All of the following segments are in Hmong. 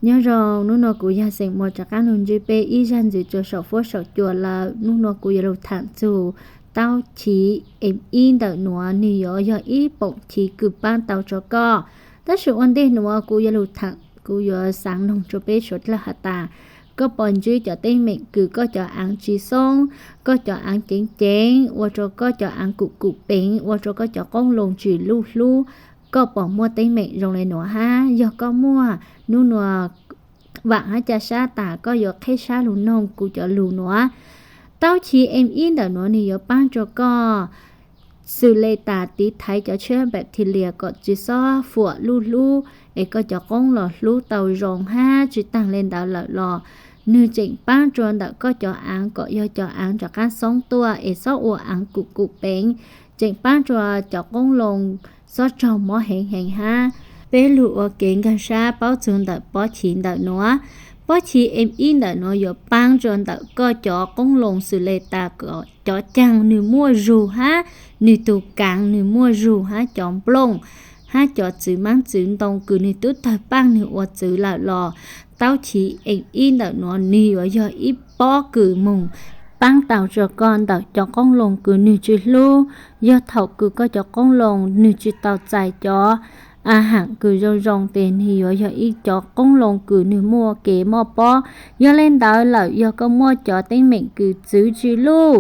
Nyob zoo, hnub no kuv yog xeem muas rov qaab lug ntsib peb ib zag ntxiv rua saum fuab saum cua lawm. Hnub no kuv yuav lug thaam txug taub chiv em ib ntawm nuav, nwg yuav yog ib poom chiv kws paab tau rua koj. Tab sis ua ntej nuav kuv yuav lug thaam, kuv yuav xaav noog rua peb suav dlawg has tas, koj puas ntsib cov teeb meem kws koj cov aav tsi xoob, koj cov aav ceev ceev, ua rua koj cov aav kum kum peev, ua rua koj cov qoob loo tsi luj hlub? Koj puas muaj teeb meem zoo le nuav hab? Yog koj muaj, hnub nuav vaam hab ca sab tas koj yuav qheb sab lug noog kuv cov lug nuav. Taub chiv em ib ntawm nuav nwg yuav paab rua koj xws le tas tiv thaiv cov tshiab bacteria kom tsi xob fuam luj hlub, es koj cov qoob loo hlub tau zoo hab tsi taag le ntawd lawm los, nwg tseem paab rua ntawm koj cov aav kom yog cov aav rov qaab xoob tuaj es xob ua aav kum kum peev, tseem paab rua cov qoob loo xob raug mob heev heev hab. Peb lug ua kev nkaag sab paub txug ntawm pob chiv ntawm nuav. Pob chiv em ib ntawm nuav yuav paab rua ntawm koj cov qoob loo xws le tas cov caag nwg muaj zug hab nwg tug kaav nwg muaj zug hab cov nplooj hab cov txwv maab txwv ntoo kws nwg tub tawg paaj nwg ua txwv lawm los, taub chiv em ib ntawm nuav nwg yuav yog ib pob kws moog paab tau rua koj ntawm cov qoob loo kws nwg tsi hlub. Yog thaum kws koj cov qoob loo nwg tsi tau txais cov a haam kws zoo zoo tes nwg yuav yog ib cov qoob loo kws nwg muaj kev mob pob. Yog le ntawd lawm, yog koj muaj cov teeb meem kws txwv tsi luj,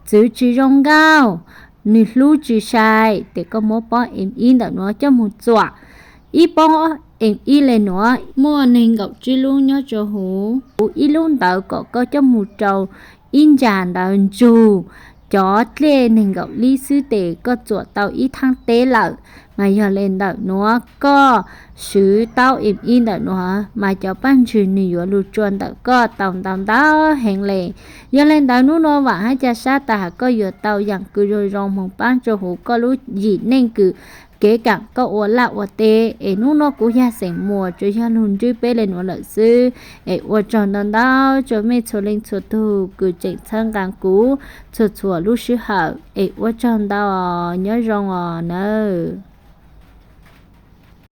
txwv tsi zoo nkauj, nwg hlub tsi sai, tes koj muab pob em ib ntawm nuav coj moog txuam. Ib pob em ib le nuav muaj neeg nkaum tsib lub nyob rua huv, huv ib lub ntawd kom koj coj moog rua ib ntsag ntawd ntsug cov dlej neeg nkaum lib xwb tes koj txuam tau ib thaab teb lawm. Mas yog le ntawm nuav koj swv taub em ib ntawm nuav mas cov paab ntswg nwg yuav lug rua ntawm koj tau ntau ntau heev le. Yog le ntawd hnub nuav vaam hab ca sab tas has koj yuav tau yaam kws zoo zoo moog paab rua huv koj lub yim neej kws kev kaam koj ua laj ua teb. Es hnub nuav kuv yog xeem muas tsuas yog lug ntsib peb le nuav lawm xwb. Es ua tsaug ntau ntau rua mej txhua leej txhua tug kws tseem txhawb nqaa kuv txhua txhua lub sij hawm. Es ua tsaug ntau, nyob zoo os nawb.